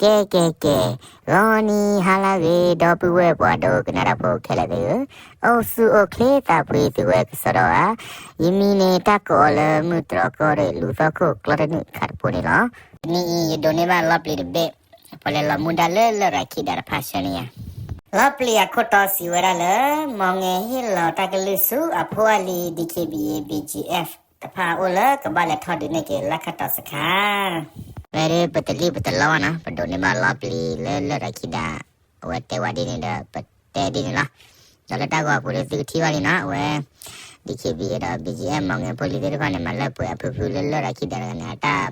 ကဲကဲကဲ, ဂီၤနံၤဟါလၢအဂ့ၤ ဒီပုၢ်ဝဲၢ်ပှၤဒိကနၣ်တၢ်ဖိခဲလၢာ်သ့ၣ်ဧၢ, အိၣ်ဆူၣ်အိၣ်ချ့သးပှ့ၤသုဝဲကစီဒီဧါ. ယမံၤန့ၣ်တၢ်ကိးအီၤလၢမုၢ်တြီၢ်ကီၢ်ရ့ၣ် လူၤသီခိၣ်ကျီတနုာ်ခါတပိၤန့ၣ်လီၤ. တနံၤအံၤ ယဒိးန့ၢ်ဘၣ်လီပျံၤတဘ့ၣ်, ပှၤလဲၤလီၤမူဒါလၢလရာ်ခံဒါတဖၣ်ဆှၢန့ၣ်ယါ. လီပျံၤအခိၣ်တီစံးဝဲဒၣ်လၢ မီၣ်ငဲဟ့ၣ်လီၤတၢ်ကလုၢ်ဆူအဖိအလံၤ DKBA BGF တဖၣ်အအိၣ်လၢကဘၣ်လဲၤထီၣ်ဒုးနဲၣ်က့ၤလၢခၢၣ်တီၤစခါ ဝဲဒၣ်ပတလံၣ်ပတလီဘၣ်နီၤ, ပဒိးန့ၢ်ဘၣ်လီပျံၤလၢလရာ်ခံဒါ, အဝဲတဲဝဲဒ်န့ၣ်ဒီး ပတဲဒ်န့ၣ်လီၤ. ဒီးလၢတၢ်ဂီၤအပူၤဒီးသုကထံၣ်ဘၣ်လံနီၤ, အဝဲ DKBA ဒီး BGF မီၣ်ငဲဖိလံၤသ့ၣ်တဖၣ်န့ၣ် မၤလၢပှဲၤအဖုဖုလၢလရာ်ခံဒါတဂၤန့ၣ် အတၢ်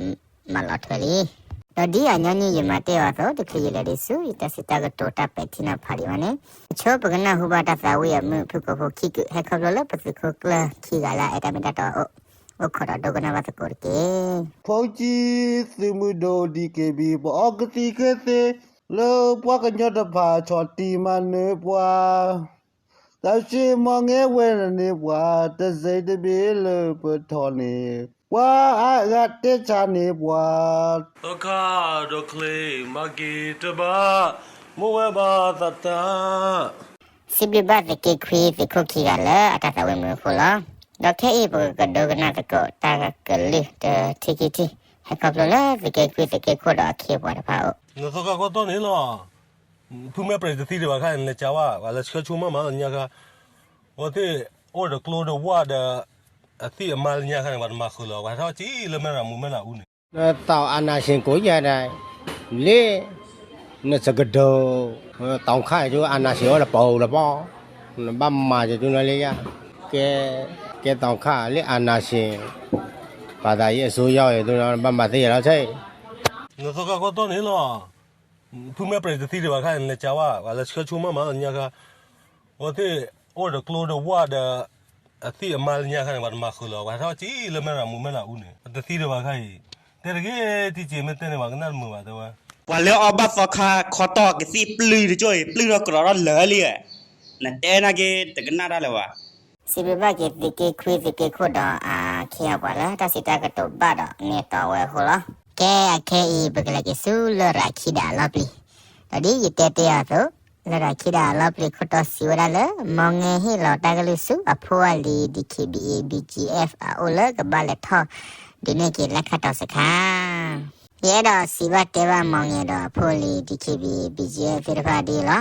မၤလီၤထွဲလံ. ဒီးဒ်အညီနုၢ်ယမၤတ့ၢ်အီၤအသိး တချုးယလဲၤဒံးဆူ ယတၢ်စံးတၢ်ကတိၤတၢ်ပဲာ်ထံနီၤဖးဒံးဘၣ်န့ၣ်, ဆိပကနၢ်ဟူဘၣ်တၢ်သးဝံၣ်အမုာ်ဖုၣ်ကိာ်ဖိခံကုာ် ဟဲခီဖျိလၢပသုးခိၣ်ကျၢၢ်ခံဂၤလၢအအဲၣ်တၢ်မ့ၢ်တၢ်တီအအိၣ်, အိၣ်ခိးဒီးဒိကနၣ်ဘၣ်သကိးတက့ၢ်. ဖီကံသုးမုၢ်ဒိၣ် DKBA ပအီကသံၣ်ကသ့, လၢပှၤကညီတဖၣ်ဆီၣ်တံၢ်မၤနၢၤပှၤ တၢ်စံးမီၣ်ငဲဝဲန့ၣ်ပှၤ တစဲးတဘ့ၣ်လၢပထီၣ်န့ၣ်, ပှၤအါဂၤတဲဆါန့ၢ်ပှၤ သီခါဒီးချ့မၤက့ၤတဘၣ်, မိၢ်ဝဲဘၣ်သးတၢ် စံးဘျုးဘၣ်သုးက့ခွံသုးခိၣ်ခံဂၤလၢအတၢ်သးဝံၣ်မုာ်အဃိလီၤ. ဒီးခဲအံၤပကကဒိကနၣ်သကိးတၢ်ကလုၢ်တထံၣ်ခံထံၣ် ဟဲခီဖျိလၢသုးက့ခွံသုးက့ခိၣ်ဒီးအခ့အပှၤတဖၣ်အအိၣ်. နသီခါခီတီၢ်န့ၣ်လီၤ. ဖုမဲပရံးတသံဒံးဘၣ်ခါန့ၣ် နလဲၤကးဝဲ ပှၤလၢဆှၢဆိမးမးလၢညါခါ, အဝဲသ့ၣ်အိၣ်ဒီးကျိဒီးဝၣ်ဒီး အသံၣ်အမါလၢညါခါန့ၣ် ပှၤတမၤဃုာ်လၢၤ ပှၤဟဲထီၣ်ကံလၢမဲၢ်ရမူမဲၢ်ရအူန့ၣ် နသီၣ်အာဏာရှင်ကို ယဲဒၣ် လ့ နစကဒိၣ် တီၣ်ခါအံၤ အာဏာရှင် အိၣ်လၢပအိၣ်လၢပီၢ် နဘၣ်မၤယၤဒ်န့ၣ်လံယါ, ကဲ ကဲတီၣ်ခါလၢ အာဏာရှင် ဘာသာရေးအစိုးရ အံၤဒ်န့ၣ် နဘၣ်မၤသ့ယၤလီၤဆဲး. နသီခါခီတီၢ်န့ၣ်လီၤ. ဖုမဲပရံးတသံဒံးဘၣ်ခါန့ၣ် နလဲၤကးဝဲ ပှၤလၢဆှၢဆိမးမးလၢညါခါ, အဝဲသ့ၣ်အိၣ်ဒီးကျိဒီးဝၣ်ဒီး အသံၣ်အမါလၢညါခါန့ၣ် ပှၤတမၤဃုာ်လၢၤ ပှၤဟဲထီၣ်ကံလၢမဲၢ်ရမူမဲၢ်ရအူန့ၣ် တသံဒံးဘၣ်ခါအံၤ, တဲတဂ့ၤ တံၢ်စ့မ့ၢ်တဲန့ၣ် ပှၤကနၣ်တမုာ်ဘၣ်တဲဝဲ. ပှၤလၢအီၣ်ဘၣ်သီခါခီတီၢ်ကသံၣ်ပျုၢ်တကၠိၢ်အံၤ ပျုၢ်ထီၣ်ကရီးထီၣ်လၢာ်လံဧါ, နတဲနာ်က့ တကနၣ်တၢ်လၢၤဘၣ်. စံးဘျုးဘၣ်က့ၤသုးက့ခွံသုးက့ခိၣ်ဒီးအခ့အပှၤလၢတၢ်စံးတၢ်ကတိၤဘၣ်ဒီးန့ၢ်တီဝဲအဃိလီၤ. ကဲအခဲအံၤ ပကလဲၤက့ၤဆူလရာ်ခံဒါအလီပျံၤ, ဒီးဒ်ယတဲတ့ၢ်အသိး, လရာ်ခံဒါအလီပျံၤခိၣ်တီစံးဝဲဒၣ်လၢ မီၣ်ငဲဟ့ၣ်လီၤတၢ်ကလုၢ်ဆူအဖိအလံၤ DKBA BGF အအိၣ်လၢကဘၣ်လဲၤထီၣ်ဒုးနဲၣ်က့ၤလၢခၢၣ်တီၤစခါ ယအဲၣ်ဒိးစံးဘၣ်တဲဘၣ်မီၣ်ငဲဒီးအဖိအလံၤ DKBA BGF သ့ၣ်တဖၣ်ဒ်အံၤလီၤ.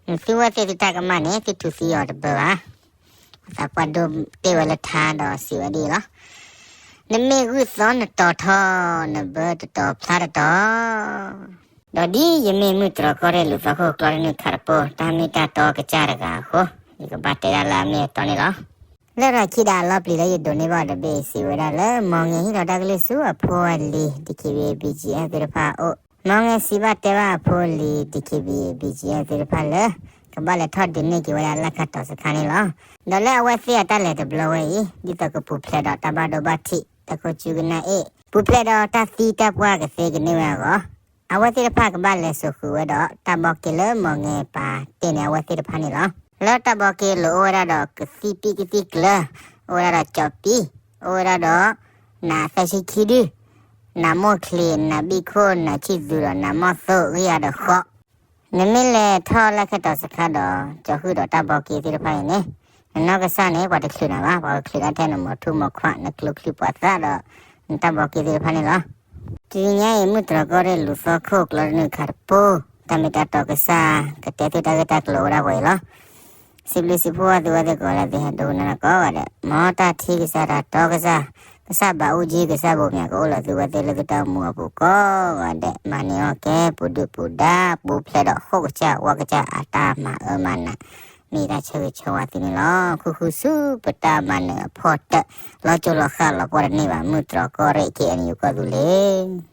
နသုဝဲသ့ၣ်သုတၢ်ကမၣ်န့ၣ် သုထူးသံအီၤတဘၢဘၣ်. သးပှၢ်ဒိတ့ၢ်ဝဲလၢထါဒီးစံးဝဲဒ်အံၤလီၤ. နမ့ၢ်ဂုၢ်သီနတီၤထီ, နဘၢတတီၤဖျါတတီၤ ဒီးဒ်ယမ့ၢ်မုၢ်တြီၢ်ကီၢ်ရ့ၣ်လူၤသီခိၣ်ကျီတနုာ်ခါတပိၤ တၢ်မ့ၢ်တၢ်တီကစၢ်တဂၤအဃိ, ယကဘၣ်တဲဒၣ်လၢအမ့ၢ်အတီန့ၣ်လီၤ. လရာ်ခံဒါအလီပျံၤလၢယဒိးန့ၢ်ဘၣ်အီၤတဘ့ၣ်စံးဝဲဒၣ်လၢ မီၣ်ငဲဟ့ၣ်လီၤတၢ်ကလုၢ်ဆူအဖိအလံၤ DKBA BGF သ့ၣ်တဖၣ်အအိၣ်, မီၣ်ငဲစံးဘၣ်တဲဘၣ်အဖိအလံၤ DKBA BGF သ့ၣ်တဖၣ်လၢ ကဘၣ်လဲၤထီၣ်ဒုးနဲၣ်က့ၤဝဲဒၣ်လၢခၢၣ်တီၤစခါန့ၣ်လီၤ. ဒီးလၢအဝဲသ့ၣ်အတၢ်လဲၤတဘျီဝဲအံၤ ဒ်သိးကပူၤဖျဲးဒီးတၢ်ဘၣ်ဒိဘၣ်ထံး တၢ်ခိၣ်ကူကနၣ်အ့ၣ် ပူၤဖျဲးဒီးတၢ်သံတၢ်ပှၢ်ကသ့ကန့ၢ်ဝဲအဂီၢ် အဝဲသ့ၣ်တဖၣ်ကဘၣ်လဲၤစိာ်ဃုာ်ဝဲဒီးတၢ်ဘီက့လၢမီၣ်ငဲပာ်တ့ၢ်န့ၢ်အဝဲသ့ၣ်တဖၣ်န့ၣ်လီၤ. လၢတၢ်ဘီက့လိာ်အိၣ်ဝဲဒၣ်ဒီးကသံၣ်ပံၣ်ကသံၣ်ကျၢၤ, အိၣ်ဝဲဒၣ်ဒီးကၠီၣ်ပံ, အိၣ်ဝဲဒၣ်ဒီး နးသၢဆံခံဒု, နးမိၢ်ချံ, နးဘံၣ်ခိၣ်, နးဆံၣ်သူဒီးနးမီၢ်သိၣ် ဂံၢ်အါဒီးဃီ နမ့ၢ်လဲၤထီၣ်လၢခၢၣ်တီၤစခါဒီး ကၠီဃုာ်ဒီးတၢ်ဘီက့သ့ၣ်တဖၣ်အံၤန့ၣ်, နနီၢ်ကစၢ်န့ၣ် ပှၤတချုးနၤဘၣ်, ပှၤကချုးဒၣ်ထဲနမိၢ်ထူမိၢ်ခွါ နကျိချံပှၤသၣ်ဒီး နတၢ်ဘီက့သ့ၣ်တဖၣ်န့ၣ်လီၤ. တနံၤညါအံၤ မုၢ်တြီၢ်ကီၢ်ရ့ၣ်လူၤသီခိၣ်ကျီတနုာ်ခါတပိၤ တၢ်မ့ၢ်တၢ်တီကစၢ် ကတဲသုတၢ်ဂ့ၢ်တၢ်ကျိၤဝဲဒၣ်ပှဲၤအံၤလီၤ. စံးဘျုးစံးဖှိၣ်သုဝဲသ့ၣ်ကိးဂၤဒဲး သုဟဲဒိကနၣ်တၢ်ကိးဂၤဒဲး, မ်တၢ်ထံကစၢ်တၢ်တီကစၢ်, ကစၢ်ဘးအူကၠံ ကစၢ်ဘိးမၠး ကအိၣ်လီၤသုဝဲသ့ၣ်လၢသုတၢ်အိၣ်မူအပူၤကိးဂၤဒဲး, မၤန့ၢ်အီၣ်ကဲပူၤဒုၣ်ပူၤဒါ ပူၤဖျဲးဒီးဟီၣ်ကစၢ်ဝၣ်ကစၢ်အတၢ်မၤအၢမၤနး, မ့ၢ်တၢ်ဆၢဂ့ၤဆၢဝါသုန့ၣ်လီၤ. ဃုဃုဆူပတၢ်မၤနၢၤအဖီတၢၣ်, လီၤကၠိလီၤဃၣ်လီၤပှီၢ်တန့ၢ်ဘၣ်, မုၢ်တြီၢ်ကီၢ်ရ့ၣ် KNU ကီၢ်သူလ့ၤ